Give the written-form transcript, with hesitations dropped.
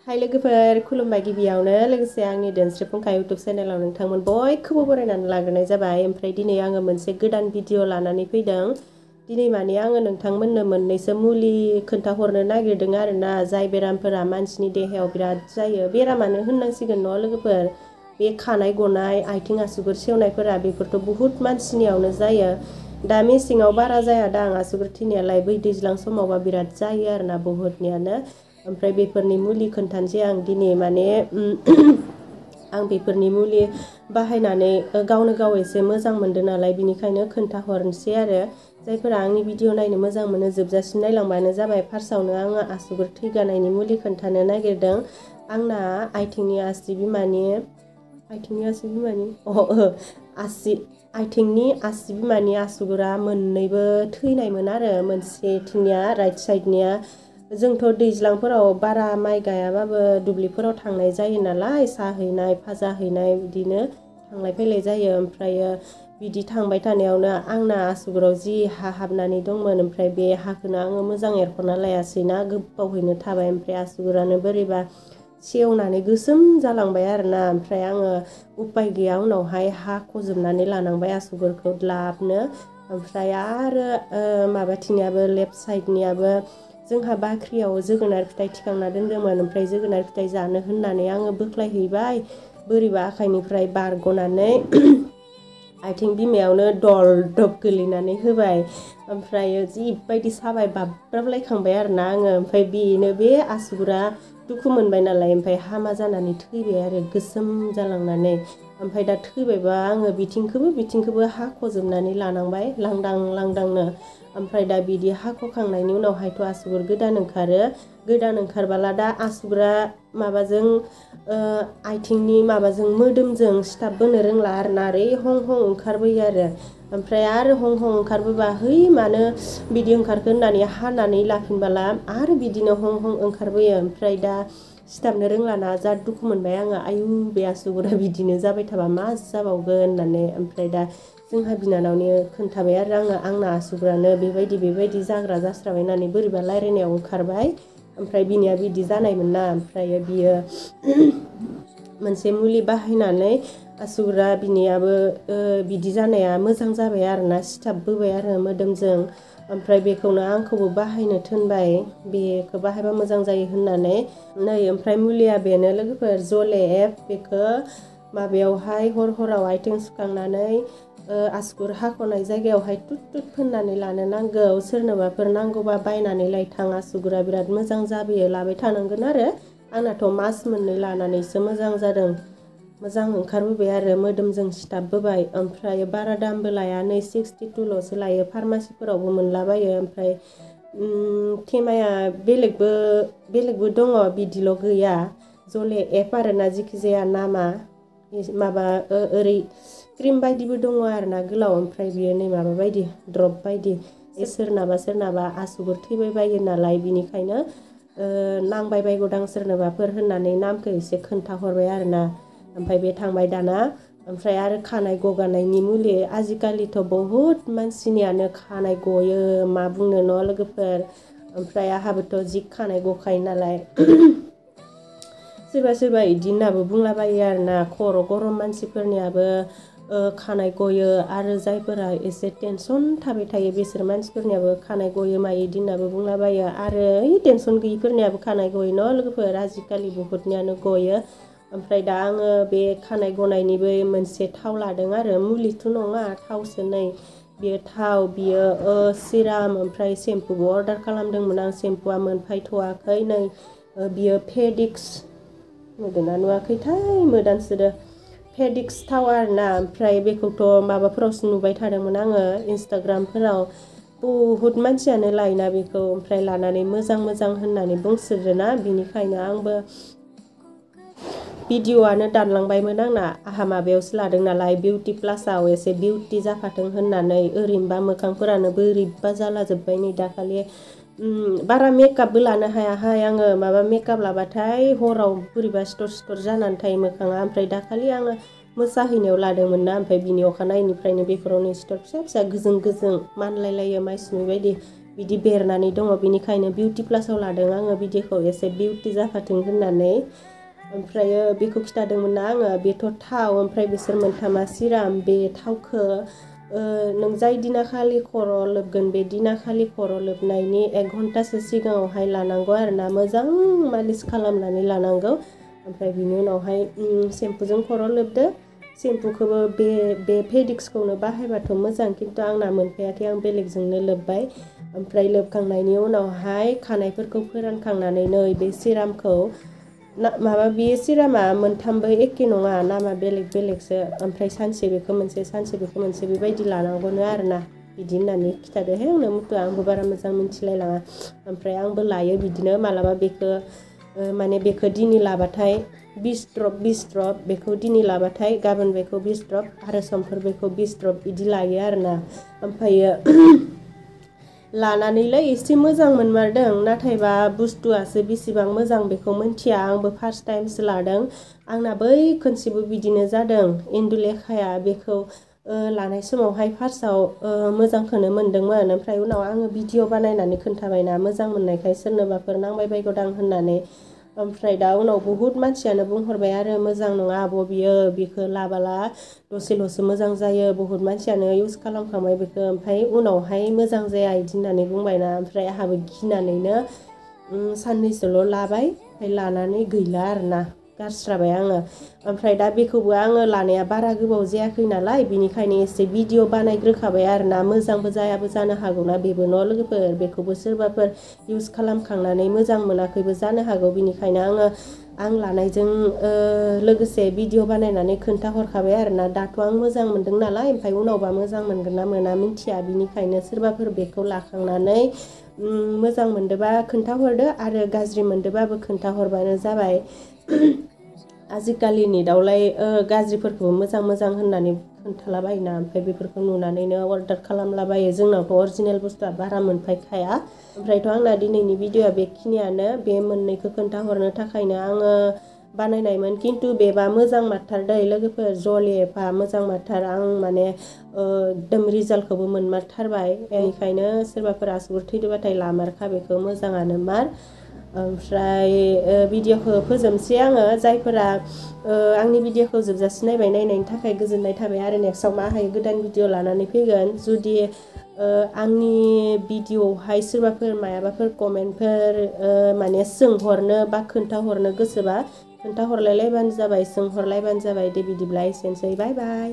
हाय लोगोफोर खुलुमबाय गिबियावनो लोगोसे आंनि धोनस्रि फुंखा इउटुब चेनेलाव नोंथांमोन बयखौबो बरायनानै लाग्रोनाय जाबाय। ओमफ्राय दिनै आङो मोनसे गोदान भिडिअ लानानै फैदों। दिनै माने आङो नोंथांमोननो मोननैसो मुलि खोन्थाहरनो नागिरदों आरोना, जाय बेरामफोरा मानसिनि देहायाव बिराद जायो। बेरामानो होननांसिगोन न' लोगोफोर। बे खानाय गनाय, आथिं आसुगुर सेवनायफोरा बेफोरथ' बुहुत मानसिनियावनो जायो। दा मेसेङाव बारा जाया दां आसुगुर थिनायालाय, बै दैज्लां समावबा बिराद जायो आरोना बुहुतनियानो। ओमफ्राय बेफोरनि मुलि खोन्थानोसै आं दिनै माने आं बेफोरनि मुलि बाहायनानै गावनो गाव एसे मोजां मोनदों नालाय, बिनिखायनो खोन्थाहरनोसै आरो। जायफोरा आंनि भिडिअ नायनो मोजां मोनो जोबजासिम नायलांबानो जाबाय। फार्स्टआवनो आङो आसुगुर थैगानायनि मुलि खोन्थानो नागिरदों। आंना आथिंनि आसि बिमानि आसुगुरा मोननैबो थैनायमोन आरो। मोनसेथिंनिया राइट साइडनिया, जोंथ' दैज्लांफोराव बारा माइ गायाबाबो दुब्लिफोराव थांनाय जायो नालाय, साहा हैनाय भाजा हैनाय बिदिनो थांलाय फैलाय जायो। ओमफ्रायो बिदि थांबाय थानायावनो आंना आसुगुराव जि हा हाबनानै दंमोन, ओमफ्राय बे हाखौनो आङो मोजां एरख'ना लायासैना, गोबावहैनो थाबाय। ओमफ्राय आसुगुरानो बोरैबा सेवनानै गोसोम जालांबाय आरोना। ओमफ्राय आङो उपाय गैया उनावहाय हाख'जोबनानै लानांबाय आसुगुरखौ द्लाबनो। ओमफ्राय आरो माबाथिंनियाबो लेफ्ट साइडनियाबो जोंहा बाख्रियाव जोगोनार फिथाइ थिखांना दोन्दोंमोन। ओमफ्राय जोगोनार फिथाइ जानो होननानै आङो बोख्लायहैबाय, बोरैबा आखाइनिफ्राय बारग'नानै आथिं बिमायावनो दलदब गोलैनानै होबाय। ओमफ्रायो जिबायदि साबाय बाब्राबलायखांबाय आरोना आङो। ओमफ्राय बेनो बे आसुगुरा दुखु मोनबाय नालाय, ओमफ्राय हामा जानानै थैबाय आरो गोसोम जालांनानै। ओमफ्राय दा थैबायबा आङो बिथिंखोबो हाख'जोबनानै लानांबाय लांदां लांदांनो। ओमफ्राय दा बिदि हाख'खांनायनि उनावहायथ' आसुगुर गोदान ओंखारो। गोदान ओंखारबाला दा आसुगुरा माबाजों आथिंनि माबाजों मोदोमजों सिथाबबोनो रोंला आरोना, ओरै हं हं ओंखारबोयो आरो। ओमफ्राय आरो हं हं ओंखारबोबा है मानो बिदि ओंखारखो होननानै हानानै लाफिनबाला आरो बिदिनो हं हं ओंखारबोयो। ओमफ्राय दा सिथाबनो रोंलाना, जा दुखु मोनबाय आङो, आयु बे आसुगुरा बिदिनो जाबाय थाबा मा जाबावगोन होननानै। ओमफ्राय दा जोंहा बिनानावनि खोन्थाबाय आरो आङो, आंना आसुगुरानो बेबायदि जाग्रा जास्राबाय होननानै बोरैबा रायलायनायाव ओंखारबाय। ओमफ्राय बिनिया बिदि जानायमोन ना। ओमफ्राय बियो मोनसे मुलि बाहायनानै आसुगुरा बिनियाबो बिदि जानाया मोजां जाबाय आरोना, सिथाबबोबाय आरो मोदोमजों। ओमफ्राय बेखौनो आंखौबो बाहायनो थिनबाय, बेखौ बाहायबा मोजां जायो होननानै। नै ओमफ्राय मुलिया बेनो लोगोफोर, जलेब। बेखौ माबायावहाय हराव आथिं सुखांनानै आसुगुर हाख'नाय जायगायावहाय तुट तुट फोननानै लानो नांगौ। सोरनोबाफोर नांगौबा बायनानै लायथां, आसुगुरा बिराद मोजां जाबोयो। लाबाय थानांगोन आरो। आंनाथ' मास मोननै लानानैसो मोजां जादों, मोजां ओंखारबोबाय आरो मोदोमजों सिथाबबोबाय। ओमफ्राय बारा दामबो लाया, नै 62ल'सो लायो, फार्मासिफोरावबो मोनलाबायो। ओमफ्राय थेमाया बेलेगबो दङ, बिदिल' गैया। जले एप आरोना, जिखि जाया नामा माबा ओरै क्रिम बायदिबो दङ आरोना गोलाव। ओमफ्राय बियो नै माबा बायदि द्रप बायदि। सोरनाबा आसुगुर थैबाय बायो नालाय, बिनिखायनो नांबाय बायगौदां सोरनोबाफोर होननानै नामखौ एसे खोन्थाहरबाय आरोना। ओमफ्राय बे थांबाय दाना। ओमफ्राय आरो खानाय गगानायनि मुलि, आजिखालिथ' बहुद मानसिनियानो खानाय गयो, मा बुंनो न' लोगोफोर। ओमफ्राय आंहाबोथ' जि खानाय गखायो नालाय सोरबा इदि होननाबो बुंलाबायो आरोना, खर' गरम मानसिफोरनियाबो खानाय गयो। आरो जायफोरा एसे टेनसन थाबाय थायो बिसोर मानसिफोरनियाबो खानाय गयो मायो इदि होननाबो बुंलाबायो। आरो टेनसन गैयिफोरनियाबो खानाय गयो न' लोगोफोर, आजिखालि बहुतनियानो गयो। ओमफ्राय दा आङो बे खानाय गनायनिबो मोनसे थाव लादों आरो, मुलिथ' नङा थावसो। नै बेयो थाव, बियो सिराम, ओमफ्राय सेम्पुबो अर्डार खालामदोंमोन आं। सेम्पुआ मोनफैथ'वाखै। नै बियो फेडिक्स, नुदोंना नुवाखैथाय, मोदानसोदो, फेडिक्स थाव आरोना। ओमफ्राय बेखौथ' माबाफोरावसो नुबाय थादोंमोन आङो, इन्सटाग्रामफोराव। बहुद मानसियानो लायोना बेखौ, ओमफ्राय लानानै मोजां होननानै बुंसोदोना, बिनिखायनो आंबो भिडिअ'आनो दानलांबायमोन आंहा माबायावसो लादों नालाय, बिउटि प्लासाव एसे बिउटि जाफाथों होननानै। ओरैनोबा मोखांफोरानो बोरैबा जालाजोब्बाय नै दाखालि। बारा मेकआपबो लानो हायाहाय आङो, माबा मेकआप लाबाथाय हराव बोरैबा सिथर जानानै थायो मोखाङा। ओमफ्राय दाखालि आङो मोसाहैनायाव लादोंमोन ना, ओमफ्राय बिनि अखानायैनिफ्रायनो बेफोरावनो सिथर फिसा फिसा गोजों मानलायलायो माइसुमै बायदि, बिदि बेरनानै दङ बिनिखायनो बिउटि प्लासाव लादों आङो भिडिअखौ एसे बिउटि जाफाथों होननानै ओमफ्रायो बेखौ खिथादोंमोन ना आङो बेथ' थाव ओमफ्राय बिसोर मोनथामा सिराम बे थावखौ नों जाय दिना खालि खर' लोबगोन बे दिना खालि खर' लोबनायनि 1 घन्टासो सिगाङावहाय लानांगौ आरोना मोजां मालिस खालामनानै लानांगौ ओमफ्राय बिनि उनावहाय सेम्पुजों खर' लोबदो सेम्पुखौबो बे फेडिक्सखौनो बाहायबाथ' मोजां खिन्थु आंना मोनफायाखै आं बेलेगजोंनो लोब्बाय ओमफ्राय लोबखांनायनि उनावहाय खानायफोरखौ फोरानखांनानै नै बे सिरामखौ माबा बे सिरामा मोनथामबो एखे नङा नामा बेलेग बेलेगसो ओमफ्राय सानसे बेखौ मोनसे सानसे बेखौ मोनसे बेबायदि लानांगौनो आरोना बिदि होननानै खिथादोहाय आंनो मुथुआ आंबो बारा मोजां मिथिलायलाङा ओमफ्राय आंबो लायो बिदिनो मालाबा बेखौ माने बेखौ दिनै लाबाथाय 20 द्रप बेखौ दिनै लाबाथाय गाबोन बेखौ 20 द्रप आरो समफोर बेखौ 20 द्रप बिदि लायो आरोना ओमफ्रायो लानानैलाय एसे मोजां मोनमारदों नाथायबा बुस्थुआसो बेसेबां मोजां बेखौ मिन्थिया आंबो फार्स्ट टाइमसो लादों आंना बै खनसेबो बिदिनो जादों इन्दुलेखाया बेखौ लानाय समावहाय फार्स्टआव मोजांखौनो मोन्दोंमोन ओमफ्राय उनाव आङो भिडिअ बानायनानै खोन्थाबायना मोजां मोननायखाय सोरनोबाफोर नांबाय बायगौदां होननानै ओमफ्राय दा उनाव बुहुत मानसियानो बुंहरबाय आरो मोजां नङा आब' बियो बेखौ लाबाला दसेल'सो मोजां जायो बुहुत मानसियानो इउस खालामखांबाय बेखौ ओमफ्राय उनावहाय मोजां जाया इदि होननानै बुंबायना ओमफ्राय आंहाबो गिनानैनो साननैसोल' लाबाय ओमफ्राय लानानै गैला आरोना गारस्राबाय आङो ओमफ्राय दा बेखौबो आङो लानाया बारा गोबाव जायाखै नालाय बिनिखायनो एसे भिडिअ बानायग्रोखाबाय आरोना मोजांबो जायाबो जानो हागौना बेबो न' लोगोफोर बेखौबो सोरबाफोर इउस खालामखांनानै मोजां मोनाखैबो जानो हागौ बिनिखायनो आं लानायजों लोगोसे भिडिअ बानायनानै खोन्थाहरखाबाय आरोना दाथ' आं मोजां मोनदों नालाय ओमफ्राय उनावबा मोजां मोनगोन ना मोना मिन्थिया बिनिखायनो सोरबाफोर बेखौ लाखांनानै मोजां मोनदोबा खोन्थाहरदो आरो गाज्रि मोनदोबाबो खोन्थाहरबानो जाबाय आजिखालिनि दाउलाय गाज्रिफोरखौबो मोजां मोजां होननानै खोन्थालाबायोना ओमफ्राय बेफोरखौ नुनानैनो अर्डार खालामलाबायो जोंनावथ' अरिजिनेल बुस्थुआ बारा मोनफैखाया ओमफ्रायथ' आंना दिनैनि भिडिअआ बेखिनियानो बे मोननैखौ खोन्थाहरनो थाखायनो आङो बानायनायमोन खिन्थु बेबा मोजां मारथार दै लोगोफोर जलिएफा मोजां मारथार आं माने एकदम रिजाल्टखौबो मोनमारथारबाय बेनिखायनो सोरबाफोर आसुगुर थैदोबाथाय लामारखा बेखौ मोजाङानो मार ओमफ्राय भिडिअखौ फोजोबनोसै आङो जायफोरा आंनि भिडिअखौ जोबजासे नायनायनि थाखाय गोजोननाय थाबाय आरो नेक्स्टआव मा हायो गोदान भिडिअ लानानै फैगोन जुदि आंनि भिडिअआवहाय सोरबाफोर मायाबाफोर कमेन्टफोर माने सोंहरनो बा खोन्थाहरनो गोसोबा खोन्थाहरलायलायबानो जाबाय सोंहरलायबानो जाबाय दे बिदिब्ला एसेनोसै बाय बाय